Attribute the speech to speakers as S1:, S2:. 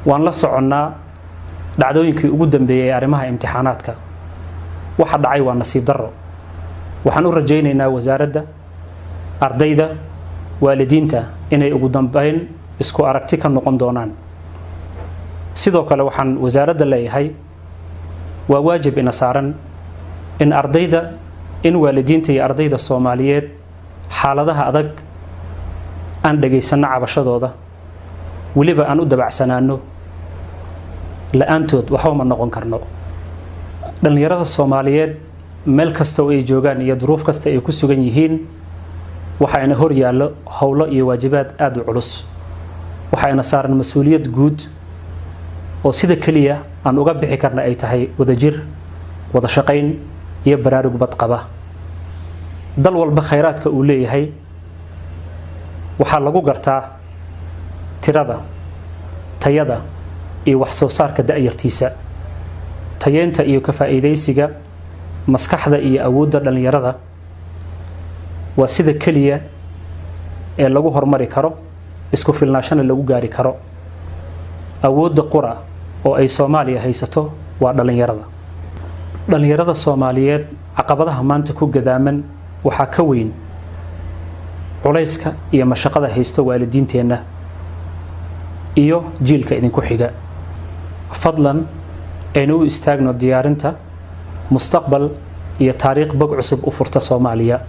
S1: Waan la soconnaa dhacdooyinkii ugu dambeeyey ee arrimaha imtixaanaadka. Waxa dhacay waa nasiib darro. Waxaan u rajaynaynaa wasaaradda, ardayda, waalidiinta inay ugu dambeyn isku aragti ka noqon doonaan. Sidoo kale waxaan wasaaradda leeyahay, waa waajib ina saaran in ardayda, in waalidiinta iyo ardayda Soomaaliyeed xaaladaha adag aan dhagaysanno cabashadooda, weliba aan u dabacsanaano. La-aantood waxba ma noqon karno. Dhallinyarada Soomaaliyeed meel kasta oo ay joogaan iyo duruuf kasta ay ku sugan yihiin, waxaana hor yaallo howlo iyo waajibaad aada u culus. Waxaana saaran mas-uuliyad guud oo sida keliya aan uga bixi karna ay tahay wadajir, wada shaqayn iyo baraarug badqaba. Dal walba khayraadka uu leeyahay waxaa lagu gartaa tirada, tayada iyo wax soo saarka da'yartiisa. Tayeynta iyo ka faa'iidaysiga maskaxda iyo awoodda dhallinyarada waa sida keliya ee lagu horumari karo, isku filnaashana lagu gaari karo. Awoodda qura oo ay Soomaaliya haysato waa dhallinyarada. Dhallinyarada Soomaaliyeed, caqabadaha maanta ku gadaaman waxaa ka weyn culayska iyo mashaqada haysto waalidiinteenna iyo jiilka idinku xiga. Fadlan aynu u istaagno diyaarinta mustaqbal iyo taariikh bog cusub u furta Soomaaliya.